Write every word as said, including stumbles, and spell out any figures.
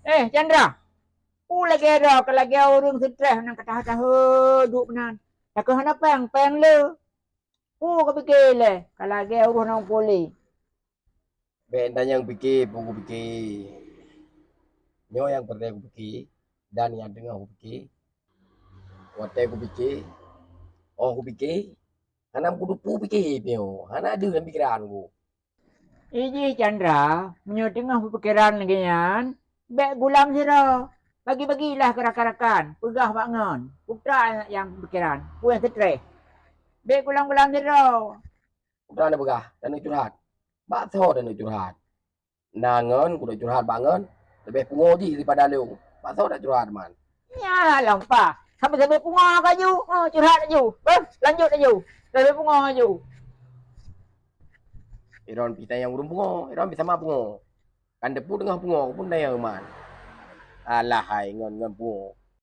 Eh, Chandra! Peue lagèe droe ka lagèe ureueng seutreh nyang ka tahe-tahe duek meunan. Takeuh hana péng, péng le. Peue ka pike lé, ka lagèe ureueng nyang pole. Bèk tanyong pike peue kupike. Nyoe nyang peureulèe kupike dan nyang teungoh kupike. Watèe kupike, óh kupike, hana meukuteupeu pike pih nyoe, hana deuh lam pikeran ku. Ijih Chandra, meunyoe teungoh peupikiran lagèe nyan, bèk gulam sidroe. Bagi-bagilah keu rakan-rakan, peugah bak ngon, putra nyang peupikiran, peue nyang seutreh. Bèk gulam-gulam sidroe. Putra na peugah, dan curhat. Bak soe dan curhat? Na ngon, kudu curhat bak ngon, leubeh pungo jih daripada lôn. Bak soe dak curhat man? Nyan lom, Pa. Sampai-sampai pungo ka ju. Oh, curhat laju. Eh, lanjut laju. Sampai pungo laju. Iron pih tanyong ureueng pungo, Iron pih sama pungo. Kan teupeu teungoh pungo pun tanyong man. Alah hai ngon, ngon pungo.